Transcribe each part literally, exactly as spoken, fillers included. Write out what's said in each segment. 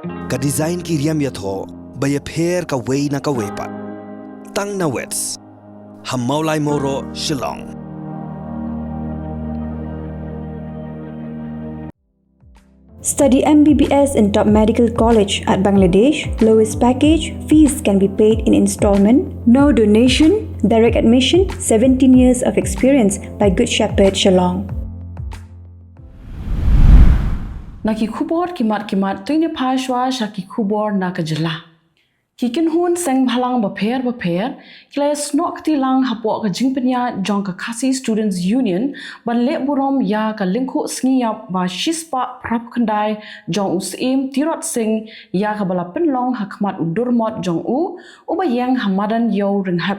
Ka design ki riam ïathoh ba ïapher kawei na kawei pat. Tang na Wits ha Mawlai Mawroh, Shillong. Study M B B S in top medical college at Bangladesh. Lowest package, fees can be paid in installment. No donation, direct admission, seventeen years of experience by Good Shepherd Shillong. Na ki khubor ki mat ki mat, to ngin ïa phai shuwa sha ki khubor na ka jylla. Ki kynhun seng bhalang bapher bapher ki la ïasnoh kti lang hapoh ka jingpynïaid jong ka Khasi Students Union ban leh burom ïa ka lyngkhuh sngi ïap ba shispah phra phew khyndai jong u Syiem Tirot Sing, ïa kaba la pynlong ha khmat u durmot jong u, uba ïeng ha madan Ïew Rynghep.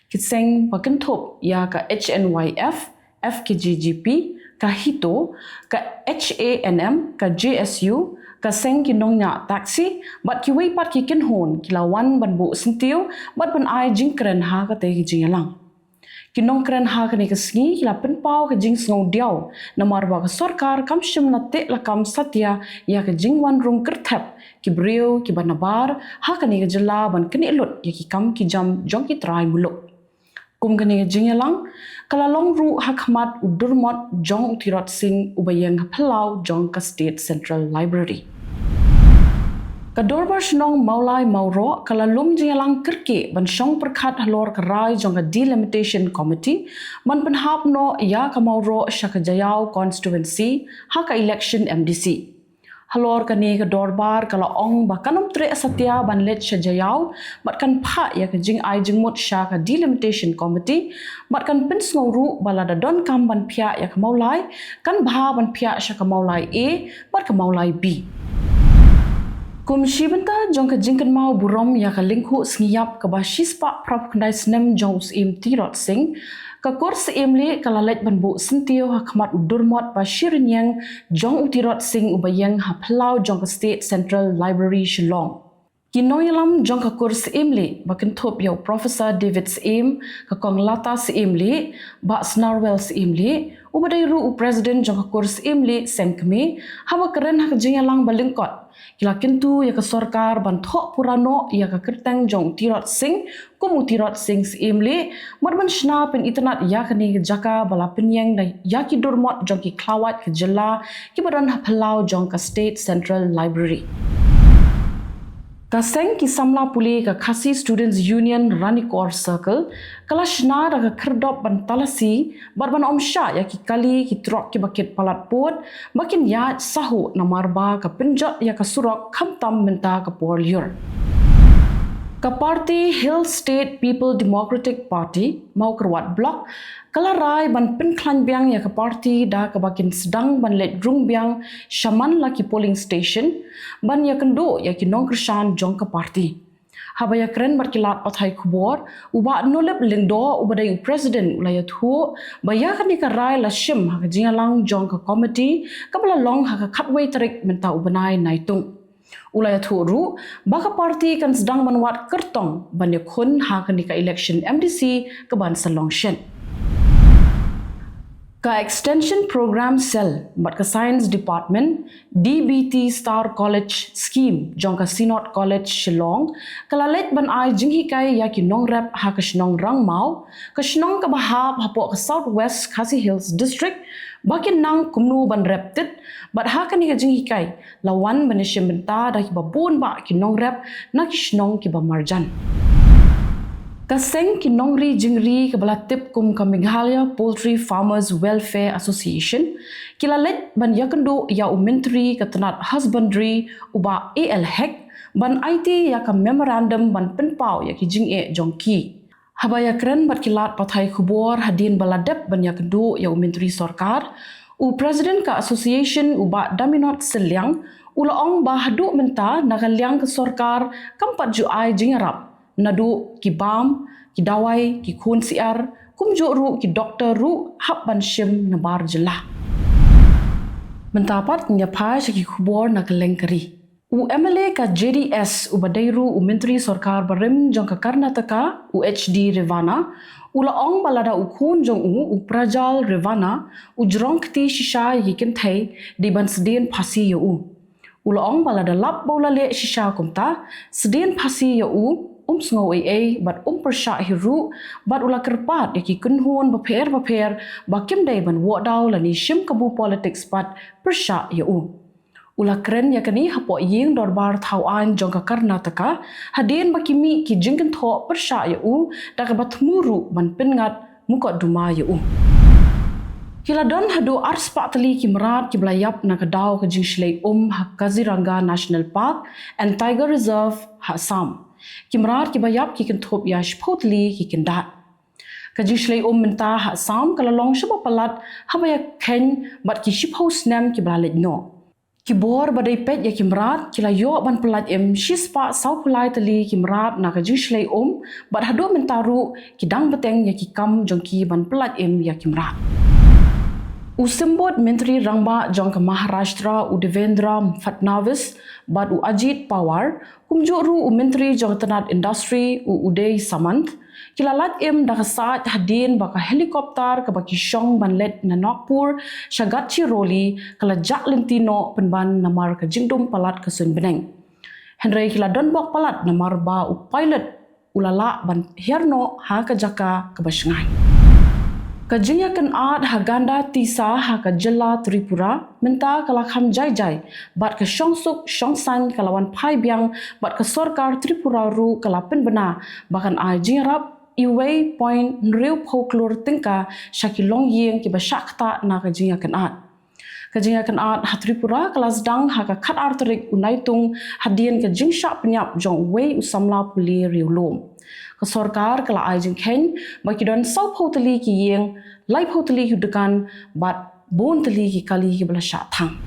Ki seng ba kynthup ïa ka H N Y F, F K J G P, ka HITO, ka H A N M, ka J S U, ka seng ki nongñiah taxi bad kiwei pat ki kynhun ki la wan ban buh syntiew bad ban ai jingkren ha katei ka jingïalang. Ki nongkren ha kane ka sngi ki la pynpaw ka jingsngewdiaw namar ba ka sorkar kam shym la teh lakam satia ïa ka jingwan rung kyrthep ki briew kiba nabar ha kane ka jylla ban knieh lut ïa ki kam ki jam jong ki trai muluk. Kum kane ka jingïalang ka la long ruh ha khmat u durmot jong u Tirot Sing uba ïeng ha phyllaw jong ka State Central Library. Ka Dorbar Shnong Mawlai Mawroh ka la lum jingïalang kyrkieh ban shong pyrkhat halor ka rai jong ka Delimitation Committee ban pynhap noh ïa ka Mawroh sha ka Jaïaw constituency ha ka election M D C. Halor kane ka dorbar ka la ong ba kan ym treh satia ban leit sha Jaïaw bad kan phah ïa ka jingai jingmut sha ka Delimitation Committee bad kan pynsngew ruh ba lada donkam ban phiah ïa ka Mawlai kan bha ban phiah sha ka Mawlai A bad ka Mawlai B. Kum shi bynta jong ka jingkynmaw burom ïa ka lyngkhuh sngi ïap kaba shispah phra phew khyndai snem jong u Syiem Tirot Sing, ka Kur Syiem Lih ka la leit ban buh syntiew ha khmat u durmot ba shi rynïeng jong u Tirot Sing uba ïeng ha phyllaw jong ka State Central Library Shillong. Ki nongïalam jong ka Kur Syiem Lih ba kynthup ïa u Professor David Syiem, ka Kong Lata Syiem Lih, Bah Snarwell Syiem Lih, uba dei ruh u President jong ka Kur Syiem Lih Seng Kmie, haba kren ha ka jingïalang ba lyngkot ki la kyntu ïa ka sorkar ban thoh pura noh ïa ka kyrteng jong u Tirot Sing kum u Tirot Sing Syiem Lih, bad ban shna pynitynnad ïa kane ka jaka ba la pynïeng da ïa ki durmot jong ki khlawait ka jylla kiba don ha phyllaw jong ka State Central Library. Ka seng ki samla pule ka Khasi Students Union Ranikor Circle ka la shna da ka khyrdop ban talasi bad ban ym shah ïa ki kali ki trok kiba kit palat pud ba kin ïaid sahuh namar ba ka pynjot ïa ka surok khamtam mynta ka por lyiur. Ka party Hill State People Democratic Party Mawkyrwat Block ka la rai ban pynkhlaiñ biang ïa ka party da kaba kin sdang ban leit rung biang shaman la ki polling station ban ïakynduh ïa ki nongkyrshan jong ka party. Haba ïakren bad ki lad pathai khubor, u Bah Nolip Lyngdoh uba dei u President u la ïathuh ba ïa kane ka rai la shim ha ka jingïalang jong ka komiti kaba la long ha ka khatwei tarik mynta u bnai Naitung. U la ïathuh ruh ba ka party kan sdang ban wad kyrtong ban ïakhun ha kane ka election M D C kaban sa long shen. Ka Extension Program Cell bad ka Science Department D B T Star College Scheme jong ka Synod College Shillong ka la leit ban ai jinghikai ïa ki nongrep ha ka shnong Rangmaw, ka shnong kaba hap hapoh ka South West Khasi Hills District, ba kin nang kumno ban rep tit bad ha kane ka jinghikai la wan ban ïashim bynta da kiba bun bah ki nongrep na ki shnong kiba marjan. Ka seng ki nongri jingri kaba la tip kum ka Meghalaya Poultry Farmers Welfare Association ki la leit ban ïakynduh ïa u Myntri ka tnat Husbandry u Bah A L Hek ban aiti ïa ka memorandum ban pynpaw ïa ki jingeh jong ki. Haba ïakren bad ki lad pathai khubor hadien ba la dep ban ïakynduh ïa u Myntri Sorkar, u President ka Association u Bah Daminot Sylliang u la ong ba haduh mynta na ka liang ka sorkar kam pat ju ai jingïarap naduh ki bam, ki dawai, ki khun syiar, kumjuh ruh ki doktor ruh hap ban shim nabar jylla. Mynta pat ngin ïa phai sha ki khubor na kylleng ka ri. U M L A ka J D S uba dei ruh u Myntri Sorkar barim jong ka Karnataka u H D Revana u la ong ba lada u khun jong u u Prajal Revana u jrong kti shisha ïa ki kynthei dei ban sdien phasi ïa u. U la ong ba lada lap ba u la leh shisha kumta, sdien phasi ïa u, um sngew ei ei bad um pyrshah hi ruh, bad u la kyrpad ïa ki kynhun bapher bapher ba kim dei ban wad daw lane shim kabu politics bad pyrshah ïa u. U la kren ïa kane hapoh ïing dorbar thaw aiñ jong ka Karnataka, hadien ba ki mih ki jingkynthoh pyrshah ïa u, da kaba thmu ruh ban pynngat mukotduma ïa u. Ki la don haduh arspah tylli ki mrad kiba la ïap na ka daw ka jingshlei um ha Kaziranga National Park and Tiger Reserve ha Assam. Ki mrad kiba ïap ki kynthup ïa shiphew tylli ki kyndat. Ka jingshlei um mynta ha Assam ka la long shaba palat haba ïa kheiñ bad ki shiphew snem kiba la leit noh. Ki bor ba dei peit ïa ki mrad ki la ïoh ban pyllait im shispah sawphew lai tylli ki mrad na ka jingshlei um, bad haduh mynta ruh ki dang bteng ïa ki kam jong ki ban pyllait im ïa ki mrad. U symbud Myntri Rangbah jong ka Maharashtra, u Devendra Fadnavis, bad u Ajit Pawar, kumjuh ruh u Myntri jong ka tnat Industry, u Uday Samant, ki la lait im da ka sait hadien ba ka helicopter kaba ki shong ban leit na Nagpur sha Gadchiroli ka la jah lynti noh pynban namar ka jingdum palat ka suiñ bneng. Hynrei ki la donbok palat namar ba u pilot u la lah ban hiar noh ha ka jaka kaba shngaiñ. Ka jingïakynad ha Gandatisa ha ka jylla Tripura mynta ka la kham jai jai, bad ka shongsuk shongsaiñ ka la wan phai biang, bad ka sorkar Tripura ruh ka la pynbna ba kan ai jingïarap uwei point hynriewphew klur tyngka sha ki longïing kiba shah ktah na ka jingïakynad. Ka jingïakynad ha Tripura ka la sdang ha ka khatar tarik u Naitung hadien ka jingshah pynïap jong uwei u samla pule riewlum. Ka sorkar ka la ai jingkheiñ ba ki don sawphew tylli ki ïing, laiphew tylli ki dukan, bad bun tylli ki kali kiba la shah thang.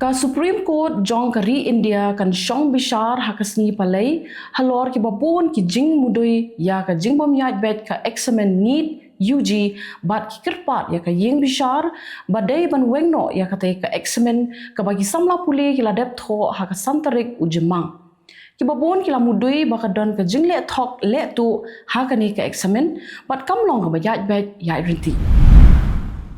Ka Supreme Court jong ka ri India kan shong bishar ha ka sngi Palei halor kiba bun ki jingmudui ïa ka jingbym ïaid beit ka eksamin NEET U G, bad ki kyrpad ïa ka ïing bishar ba dei ban weng noh ïa katei ka eksamin kaba ki samla pule ki la dep thoh ha ka san tarik u Jymmang. Kiba bun ki la mudui ba ka don ka jingleh thok leh tuh ha kane ka eksamin, bad kam long kaba ïaid beit ïaid ryntih.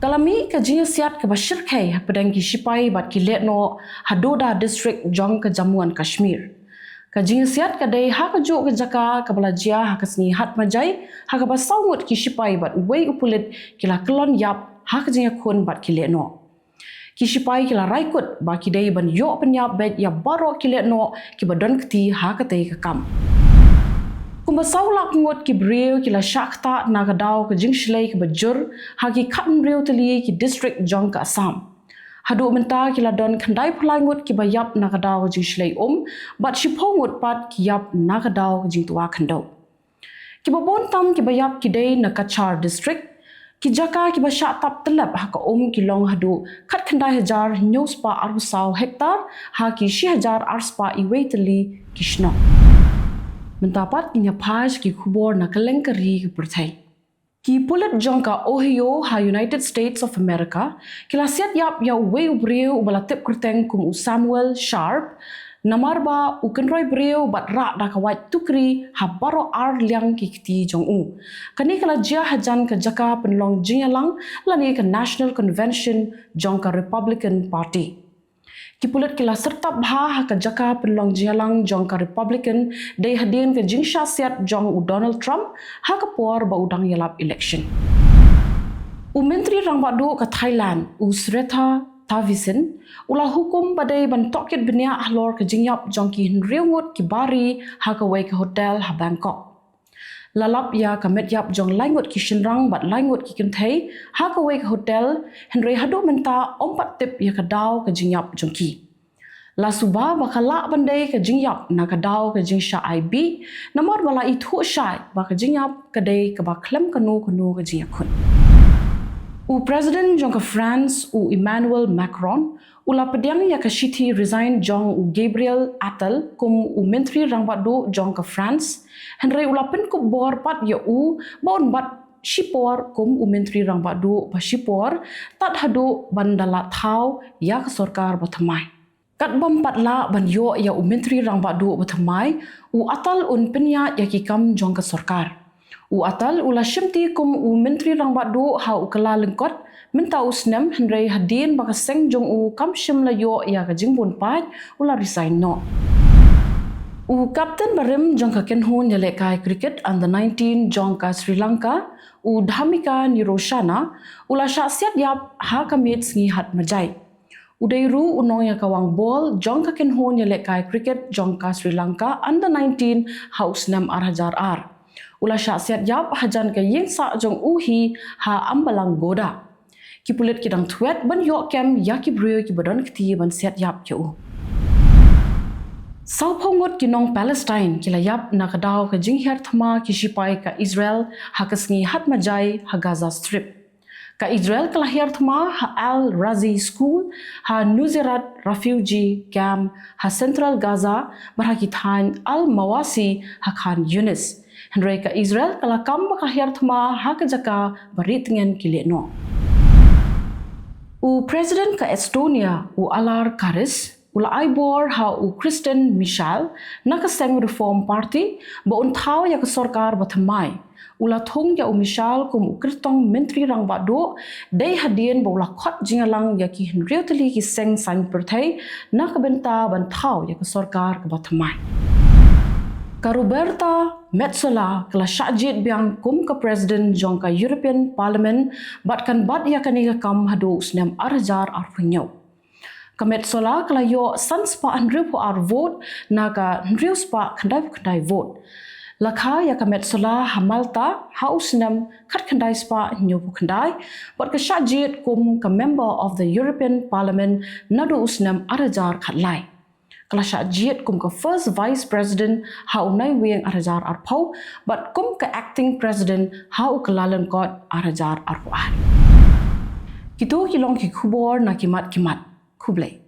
Ka la mih ka jingïasiat kaba shyrkhei hapdeng ki shipai bad ki lehnoh ha Doda District jong ka Jammu and Kashmir. Ka jingïasiat ka dei ha kajuh ka jaka kaba la jia ha ka sngi Hat Majai, ha kaba saw ngut ki shipai bad uwei u pulit ki la kyllon ïap ha ka jingïakhun bad ki lehnoh. Ki shipai ki la rai kut ba ki dei ban ïoh pynïap beit ïa baroh ki lehnoh kiba don kti ha katei ka kam. Kumba saw lak ngut ki briew ki la shah ktah na ka daw ka jingshlei kaba jur ha ki khathynriew tylli ki district jong ka Assam. Haduh mynta ki la don khyndaiphew lai ngut kiba ïap na ka daw ka jingshlei um, bad shiphew ngut pat ki ïap na ka daw ka jingtwa khyndew. Kiba bun tam kiba ïap ki dei na Cachar District, ki jaka kiba shah tap tyllep ha ka um ki long haduh khatkhyndai hajar hynñiewspah arphew saw hektar ha ki shi hajar arspah uwei tylli ki shnong. Mynta pat ngin ïa phai sha ki khubor na kylleng ka ri ka pyrthei. Ki pulit jong ka Ohio ha United States of America ki la siat ïap ïa uwei u briew uba la tip kyrteng kum u Samuel Sharp, namar ba u kynroi briew bad rah da ka wait tukri ha baroh ar liang ki kti jong u. Kane ka la jia hajan ka jaka pynlong jingïalang lane ka National Convention jong ka Republican Party. Ki pulit ki la syrtap bha ha ka jaka pynlong jingïalang jong ka Republican dei hadien ka jingshah siat jong u Donald Trump ha ka por ba u dang ïalap election. U Myntri Rangbah Duh ka Thailand, u Srettha Thavisin, u la hukum ba dei ban tohkit bniah halor ka jingïap jong ki hynriew ngut ki bari ha kawei ka hotel ha Bangkok. La lap ïa ka met ïap jong lai ngut ki shynrang bad lai ngut ki kynthei ha kawei ka hotel, hynrei haduh mynta ym pat tip ïa ka daw ka jingïap jong ki. La suba ba ka lah ban dei ka jingïap na ka daw ka jingshah ai bih, namar ba la ithuh shai ba ka jingïap ka dei kaba khlem kano kano ka jingïakhun. U President jong ka France, u Emmanuel Macron, u la pdiang ïa ka shithi resign jong u Gabriel Attal kum u Myntri Rangbah Duh jong ka France, hynrei u la pynkup bor pat ïa u ba un bat shipor kum u Myntri Rangbah Duh ba shipor, tad haduh ban da lah thaw ïa ka sorkar ba thymmai. Katba ym pat lah ban ïoh ïa u Myntri Rangbah Duh ba thymmai, u Attal un pynïaid ïa ki kam jong ka sorkar. U Attal u la shimti kum u Myntri Rangbah Duh ha u kylla lyngkot Mynta u snem, hynrei hadien ba ka seng jong u kam shym la ïoh ïa ka jingbun paid, u la resign noh. U kapten barim jong ka kynhun ïalehkai cricket under nineteen jong ka Sri Lanka, u Dhammika Niroshana, u la shah siat ïap ha ka miet sngi Hatmajai. U dei ruh u nongïakawang bol jong ka kynhun ïalehkai cricket jong ka Sri Lanka under nineteen ha u snem ar hajar ar. U la shah siat ïap hajan ka ïingsah jong u hi ha Ambalang Goda. Ki pulit ki dang thwet ban ïoh kem ïa ki briew kiba don kti ban siat ïap ïa u. Sawphew ngut ki nong Palestine ki la ïap na ka daw ka jinghiar thma ki shipai ka Israel ha ka sngi Hatmajai ha Gaza Strip. Ka Israel ka la hiar thma ha Al Razi School, ha Nuseirat Refugee Camp ha Central Gaza, bad ha ki thaiñ Al Mawasi ha Khan Yunis. Hynrei ka Israel ka la kam ba ka hiar thma ha ka jaka ba ri tngen ki leh noh. U President ka Estonia, u Alar Karis, u la ai bor ha u Kristen Michal na ka seng Reform Party ba un thaw ïa ka sorkar ba thymmai. U la thung ïa u Michal kum u kyrtong Myntri Rangbah Duh dei hadien ba u la khot jingïalang ïa ki hynriew tylli ki seng saiñ pyrthei na ka bynta ban thaw ïa ka sorkar kaba thymmai. Ka Roberta Metsola ka la shah jied biang kum ka President jong ka European Parliament bad kan bat ïa kane ka kam haduh u snem ar hajar arphew hynñiew. Ka Metsola ka la ïoh san spah hynriewphew ar vote na ka hynriew spah khyndaiphew khyndai vote. La kha ïa ka Metsola ha Malta ha u snem khatkhyndai spah hynñiewphew khyndai, bad ka shah jied kum ka Member of the European Parliament naduh u snem ar hajar khatlai. Ka la shah jied kum ka First Vice President ha u Naiwieng ar hajar arphew, bad kum ka Acting President ha u Kyllalyngkot ar hajar arphew ar. Kito ki long ki khubor na ki mat ki mat. Khublei.